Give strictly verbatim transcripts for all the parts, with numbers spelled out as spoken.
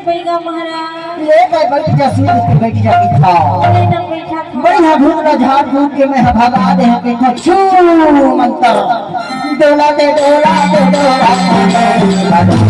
बैगा महाराज। ले भाई, बैठ जा, सीट पे बैठ जा, बैठा। अरे, न बैठा था। मैं हा भूत ला झाड़ फूंक के मैं हा भगा दे हा, कहिथों छू मंतर। डोला दे, डोला दे, डोला दे।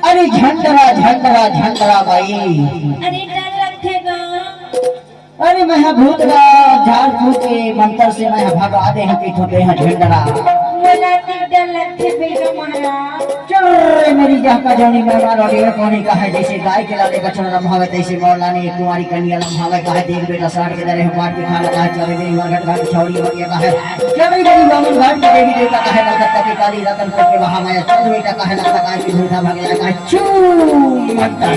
अरे झंडरा, झंडरा, झंडरा बाई। अरे डर लगथे गा। अरे मैं हा भूत ला झाड़ फूंक के मंतर से मैं हा भगा दे हा, कहिथों तें हा झंडरा। मोला तो डर लगथे बेटा महाराज। चुर्र मेरी जहका जौनी मैं मारो डेढ़ पौनी का है, जैसे गाय के लाले बछड़ा लम्हावे तैसे मोर लाने एक कुंवारी कन्या लम्हावे का है। देख बेटा साठ के दरे हम बांट के खाना का है, चले गई मर घट घाट छौड़ी हो गया का है। चले गई बामन घाट के देवी देवता का है, कलकत्ता के काली रतनपुर के वहाँ मैं चल बेटा का है, लगता का है कि भूखा भाग जाए का है। चू मंतर।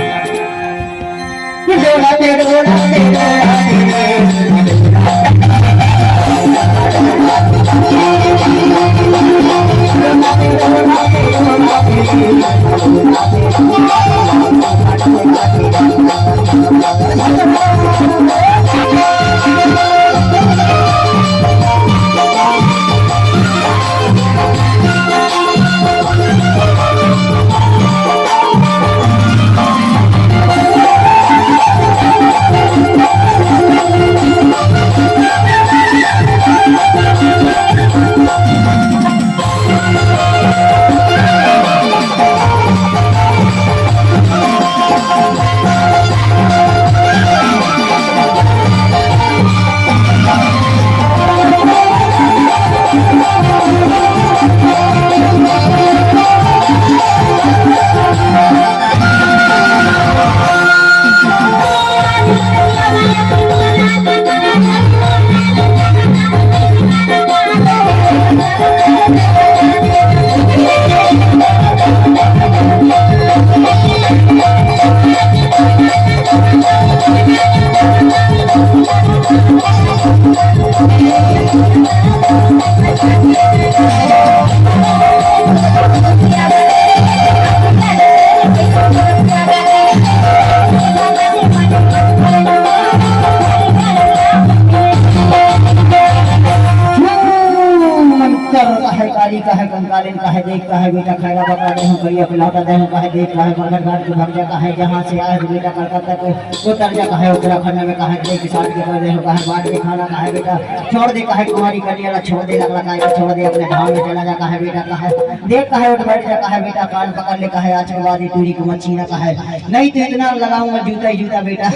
मंतर कहे, काली कहे, कंकालिन कहे, देख कहे, बेटा खैरा बकरा दे हूँ, करिया पिलौटा दे हूँ कहे, देख कहे, मरघट घाट के भंगिया कहे, जहाँ से आए हो बेटा कलकत्ता के उतर जा कहे, उत्तराखंड में कहे, देख साथ के कर दे हूँ कहे, बांट के खाना कहे बेटा, छोड़ दे कहे, कुंवारी कन्या ला छोड़ दे, लग लगाए के छोड़ दे, अपने धाम में चला जा कहे बेटा कहे, देख कहे, उठ बैठ जा कहे बेटा, कान पकड़ ले कहे, आज के बाद ये टूरी को मत छीना कहे, नहीं तो इतना लगाऊंगा जूता ही जूता बेटा।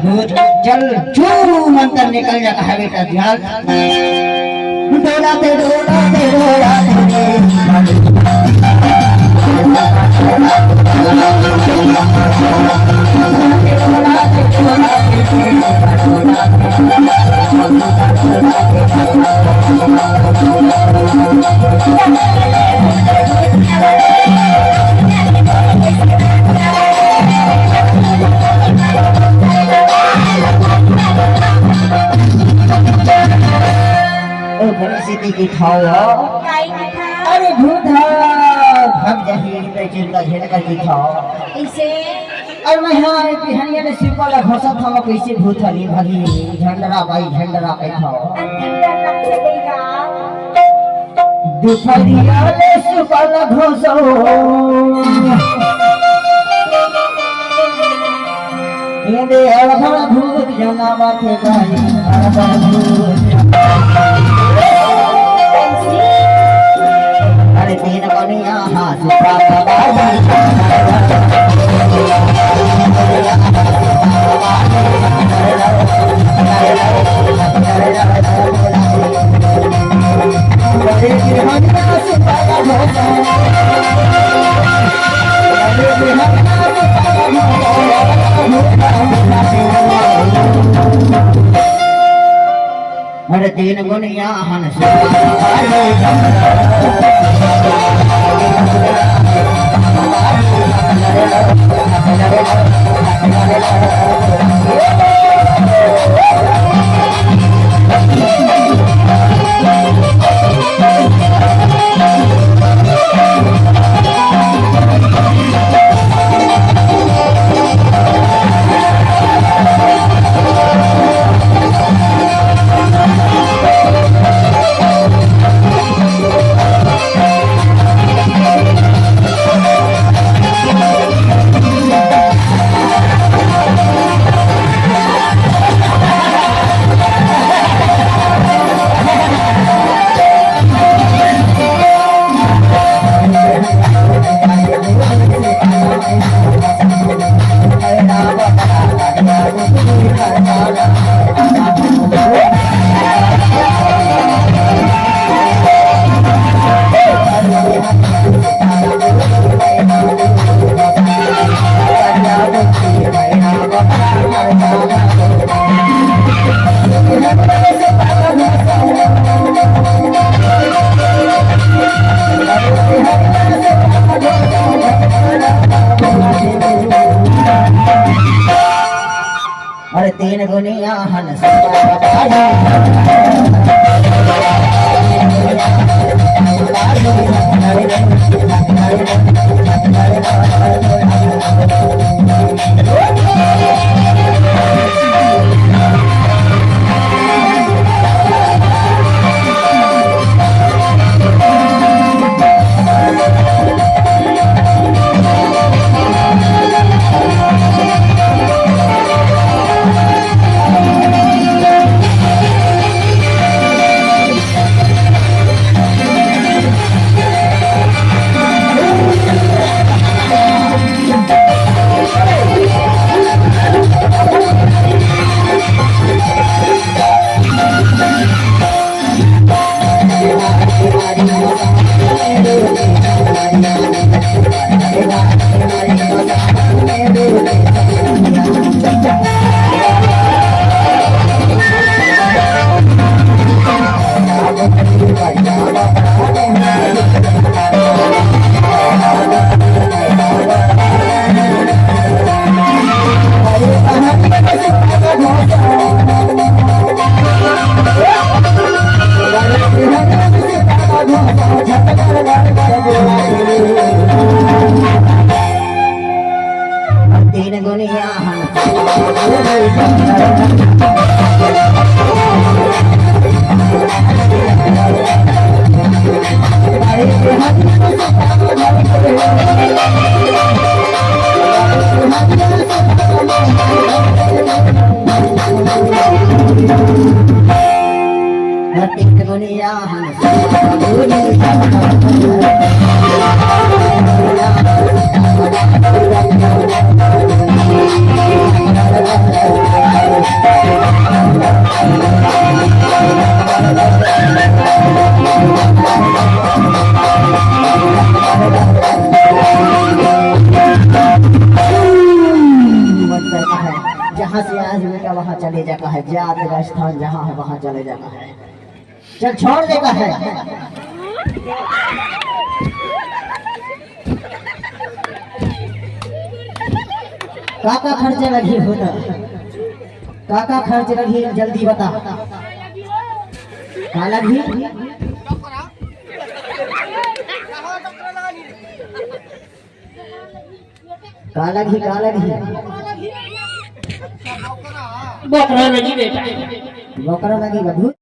भूत चल छू मंतर निकल जा कहे बेटा, ध्यान। डोला दे, डोला दे, डोला दे। ओ, बड़ी सीधी की ठाव हो। काई की ठाव? अरे भूत हो, भग जाही, ते चिंता झेल कर की ठाव। इसे? अरे मैं हा बिहनिया ले सिरपा ला घोसत हंव, कइसे भूत हली भगी, झंडरा बाई, झंडरा कहिथंव। अंतिम डर लगथे बेटा। दुपहरिया ले सिरपा ला घोसो। ये दे हर हर भूत जनावा के भाई, हर हर भूत। अरे तीन कनिया हाथ पाता बाजी। अरे तीन गुनिया हंस। अरे तीन गुनिया हंस। तीन गुनिया हंस। तीन गुनिया हंस। जहाँ से आए हुए का वहाँ चले जाता है, जात का स्थान जहाँ है वहाँ चले जाता है। चल छोड़ देता है। का का खर्चा लगही होता? का का खर्च लगही जल्दी बता। का लगही? का लगही, का लगही? बोकरा लगही बेटा। बोकरा लगही बबू।